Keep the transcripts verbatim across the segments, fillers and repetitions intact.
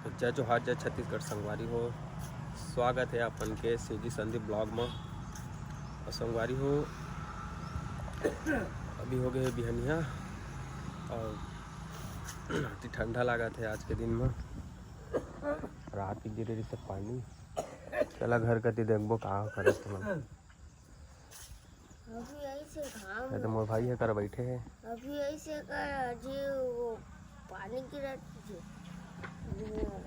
जय जोहार, जय छत्तीसगढ़ संगवारी हो, स्वागत हे अपन के सीजी संदीप vlog म। अउ संगवारी हो, अभी हो गे हे बिहनिया अउ अति ठंडा लागत हे आज के दिन म। रात के गिरे रहिस पानी, चला घर कति देखबो का करत हे मन। अभी ऐसे घाम ये तो मोर भाई हे कर बैठे हे। अभी ऐसे कर जे वो पानी गिरत जे।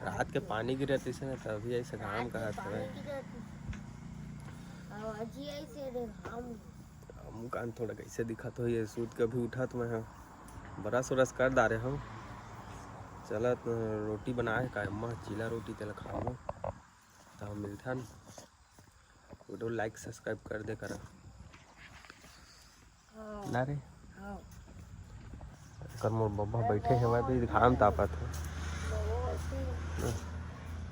रात के पानी गिरत इसे ना, तो अभी ऐसे घाम रात के कहत पानी हवे। गिरत। अब अजी ऐसे रे घाम। मुँह कान थोड़ा कैसे दिखत हो, ये सूत के अभी उठत मैं ह। ब्रश व्रश कर डारे हूँ। चलत रोटी बनाए का अम्मा, चीला रोटी तेला खाबो। तो मिलथन। वीडियो like subscribe कर दे करा। हाँ। ना रे। हाँ। कर मोर बब्बा बैठे हे, मैं भी घाम तापत हे।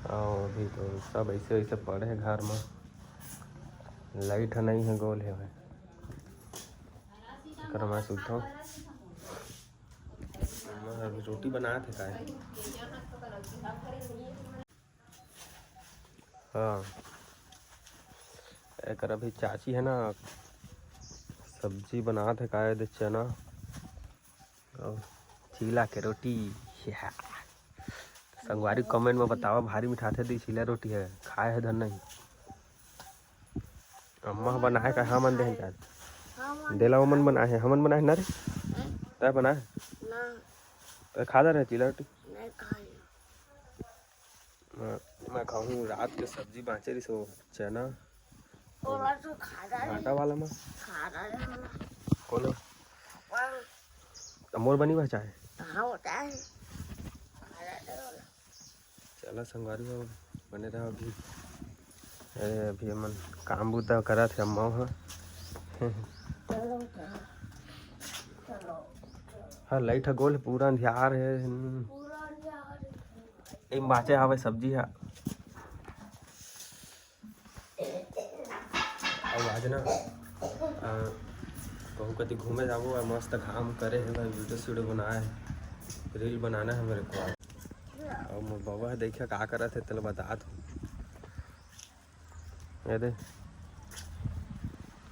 अउ अभी तो सब ऐसे वैसे पड़े हे घर में, लाइट ह नहीं हे, गोल हे भाई। कर मैं सुतहूँ। मैं अभी रोटी बनात हे काय। हाँ, एकर अभी चाची हे ना, सब्जी बनात हे काय दे, चना अउ चीला के रोटी। या। संगवारी comment में बतावा, भारी मिठाथे दी चीला रोटी हे, खाए हे धन नहीं। अम्मा ह बनाए का हमन देहन का? हमन देला ओमन बनाए हे, हमन बनाए हे ना रे? हैं? तै बनाए? ना। तै खा जा रहे चीला रोटी? नहीं खाए। मैं, मैं खाहूँ, रात के सब्जी बाँचे रहिस, वो चना। ओला तो खा डाले। आटा वाला में? खा डाले वाला। कौन है? वाला। तो मोर बनी बचाए? हाँ, होता है। खा डाले वाला। चला संगवारी हो, बने रहा अभी। ए, अभी हमन काम बुता करत हे, अम्मा ह। चलो, चलो। हाँ, लाइट ह गोल हे, पूरा अंधियार हे। पूरा अंधियार हे। ए, बाँचे हवे सब्जी ह। अउ आज ना, अ, कहूँ कति घूमे जाबो, अउ मस्त घाम करे हे भाई, वीडियो सीडियो बनाए, रील बनाना हे मेरे को। अउ मोर बबा ह, देखिए का करत हे, तेला बतात हूँ। ये दे।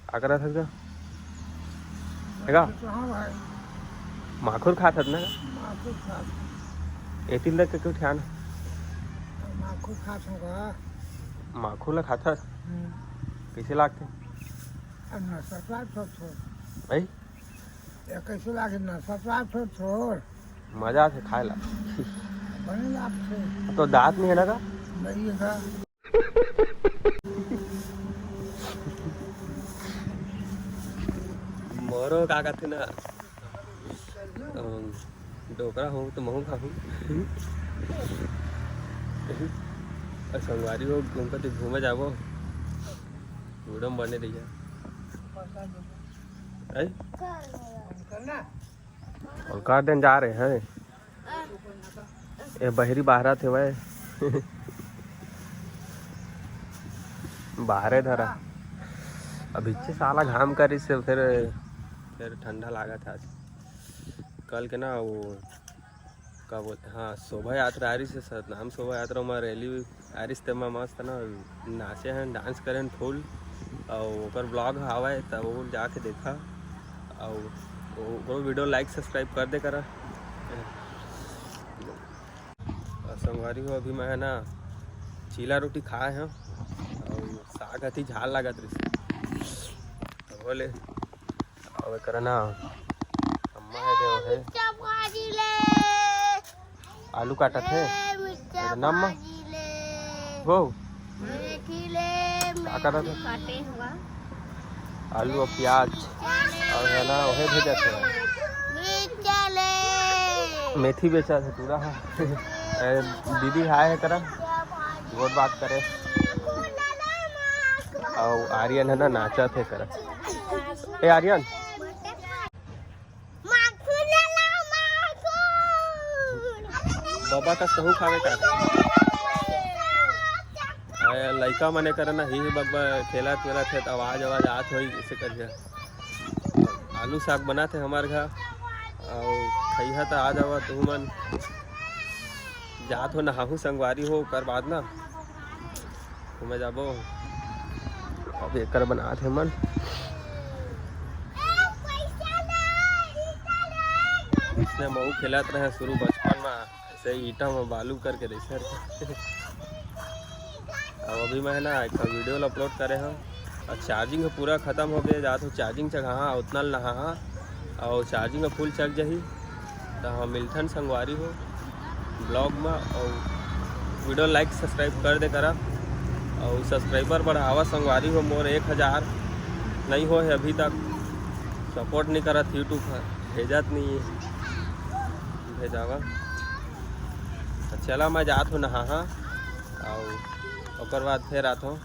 का करत हस गा? हे गा? हाँ भाई। माखुर खात हस ना? माखुर खात हूँ। एतिल देख के क्यों ठान? माखुर खात हूँ गा। माखुर ला खात हस? हम्म। कैसे लागथे? अब नशा तो छोड़, छोड़। भाई? ये कैसे लागे? नशा तो छोड़, छोड़। मजा आथे खाए ला। बने लागथे। तो दांत नहीं है ना का? नहीं है का? मोरो का कथे ना, अम, डोकरा हो तो महू खाहू। अउ संगवारी हो, घूम के घूमे जाबो, वीडियो में बने रहिए। आई? और का दिन जा रहे हैं। ए बहरी बाहरा थे वह। बाहरे धरा। अब इच्छे साला घाम करिस हे, फिर, फिर ठंडा लागत हे आज। कल के ना वो, का बोलते, हाँ, शोभा यात्रा आ रही हे, सतनाम शोभा यात्रा में रैली आ रहिस, तेमा मस्त ना नाचे हन, डांस करे हन full। अउ ओकर vlog हवय, त वो जाके देखा। अउ ओकरो वीडियो like subscribe कर दे करा। अउ संगवारी हो, अभी मैं ह ना चीला रोटी खाए हंव अउ साग अति झाल लागत रहिस। त बोले, अउ एकरा ना अम्मा हे दे, ओहे मिर्चा भाजी ले। आलू काटत हे। ले मिर्चा एकदम म। भाजी ले। वो। मेथी ले, का काटत हे? काटे हुआ। आलू अउ प्याज। मिर्चा ले। अउ हे ना, ओहे भेजत हे। मिर्चा ले। मेथी बेचत हे पूरा। ए, दीदी हाय हे करा। गोठ बात करे। अउ आर्यन हे ना, नाचत हे करा। ए आर्यन। माखुर ले ला, माखुर। बबा कस कहूँ खावे का। अरे, लइका मने करे ना, ही ही बकबक खेलत वेलत हे, त आवाज आवाज आत होई, इसे करिया। आलू साग बनात हे हमर घर, अउ खइहा त आ जावा तुहू मन। जात हो नहाहू संगवारी हो, ओकर बाद ना घूमे जाबो। अब एकर बनात हे मन। इसने महू खेलत रहे शुरू बचपन में, ऐसे ईटा में बालू करके रहिसे। अब अभी मैं ना एक वीडियो ला अपलोड करे हूँ। अब चार्जिंग ह पूरा खतम हो गया, जात हो चार्जिंग चघाहा, उतना ल नहाहा, अउ चार्जिंग ह फुल चघ जाही, त हम मिलथन संगवारी हो ब्लॉग में। अउ वीडियो लाइक सब्सक्राइब कर दे करा, अउ सब्सक्राइबर बढ़ावा संगवारी हो, मोर एक हजार नहीं हो है अभी तक, सपोर्ट नहीं करत YouTube ह, भेजत नहीं है, भेजावा। त चला मैं जात हूँ नहाहा, अउ ओकर बाद फिर आत हूँ।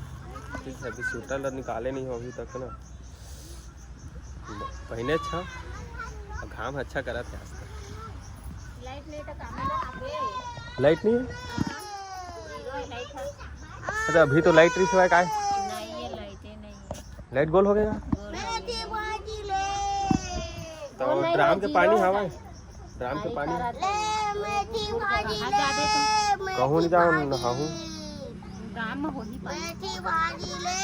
ठीक है, अभी स्वेटर ला निकाले नहीं हो अभी तक ना। पहने अच्छा, अउ घाम अच्छा करत है आज तक। लाइट नहीं तो काम ना आवे। लाइट नहीं है? जीरो है लाइट है। अच्छा, अभी तो लाइट रही सिवाय काय? नहीं, ये लाइट ही नहीं है। लाइट गोल हो गया? गोल हो गया। तो गोल नहीं ड्राम है, के जीरो पानी है। हवा है? ड्राम के पानी। ले मेथी भाजी, कहाँ ले जाबे तुम? मेथी कहूँ नहीं जाऊँ, भाजी। नहाहूँ। ड्राम में होही पानी। मेथी भाजी, ले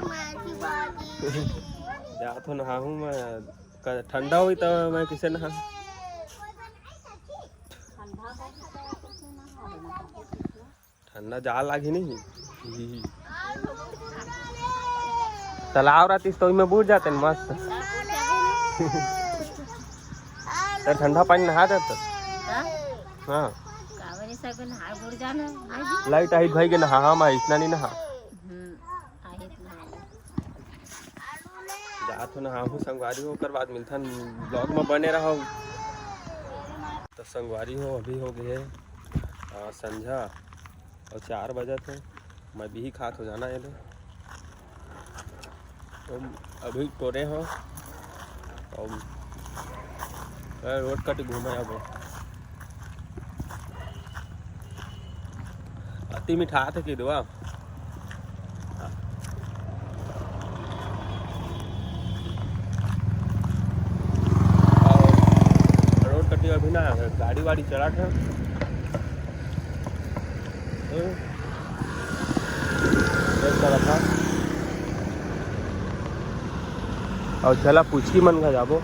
मेथी भाजी। जात हो नहाहूँ मैं, क-, ठंडा होई त मैं किसे नहा? ठंडा होई त किसे नहा? ठंडा जाल लागही नहीं। तालाब रहतिस तो ओइमे बूड़ जाते न मस्त। त ठंडा पानी नहा जात। हाँ? हाँ। काबर ये सब नहा बूड़ जाना? लाइट आही भाई के नहा, हम इसना नहीं नहा। हम्म, आही त नहा। जात हो नहाहूँ संगवारी हो, ओकर बाद मिलथन, ब्लॉग में बने रहो। तो संगवारी हो, अभी हो गए आ, संझा अउ चार बजत हे। मैं बिही खात हो जाना ये ले। तो अभी टोरे हो अउ रोड कट घूमे अब। अति मिठात हे कि दुआ। रोड कटी अभी ना गाड़ी वाड़ी चलत हे। हम्म। एक तरफ हे। अउ चला पुचकी मन घर जाबो।